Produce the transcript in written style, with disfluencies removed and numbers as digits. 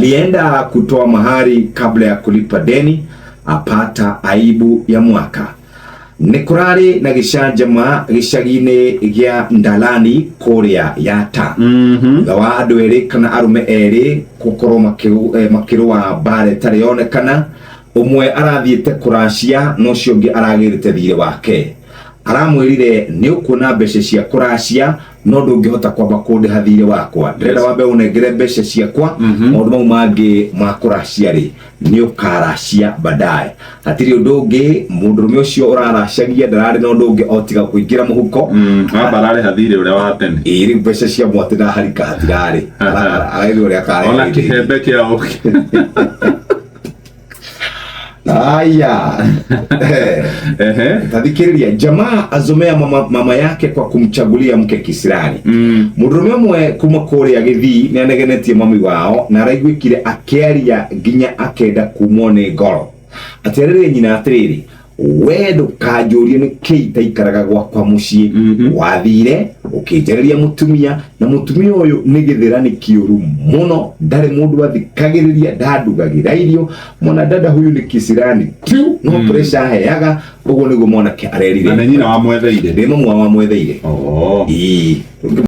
Alienda kutoa mahari kabla ya kulipa deni, apata aibu ya mwaka. Nĩ kũrarĩ na gĩcanjama gĩcagi-inĩ gĩa Ndalani kũrĩa Yatta. Thutha wa andũ erĩ kana arũme erĩ gũkorwo makĩrũa mbara ĩtarĩ yonekana, ũmwe arathiĩte kũracia na ũcio ũngĩ aragĩrĩte thiirĩ wake. Aramwĩrire nĩ ũkuona mbeca cia kũracia no ndũngĩhota kwamba kũndĩha thiirĩ wakwa, ndĩrenda wambe ũnengere mbeca ciakwa, maũndũ mau mangĩ ma kũracia rĩ, nĩ ũkaracia baadaye. Hatirĩ ũndũ ũngĩ, mũndũrũme ũcio ũraracagia ndararĩ na ũndũ ũngĩ o tiga kũingĩra mũhuko. Amba ararĩha thirĩ ũrĩa wa tene. Ĩĩ, rĩu mbeca cia mwatĩ na harika hatirarĩ. Arairwo ũrĩa akarĩha. Ona kĩhembe kĩa ũkĩ. Aya. Ehe. Tathikĩrĩria, jamaa azomea mama yake kwa kumchagulia mke kisirani. Mũndũrũme ũmwe kuma kũrĩa Gĩthii nĩ anegenetie mami wao na araiguĩkire akĩaria nginya akenda kumwo nĩ ngoro. Atĩ arĩrĩ nyina atĩrĩrĩ, we ndũkanjũrie nĩ kĩĩ itaikaraga gwakwa mũciĩ. Wathire ũkĩnjarĩria mũtumia, na mũtumia ũyũ nĩ gĩthĩrani kĩũru mũno, ndarĩ mũndũ athikagĩrĩria, ndandugagĩra irio, mwana dada huyu nĩ kisirani tu, no pressure aheaga. Ũguo nĩguo mwanake arerire. Na nĩ nyina wamwetheire? Nĩ mamu wao wamwetheire. Oh. Ĩĩ.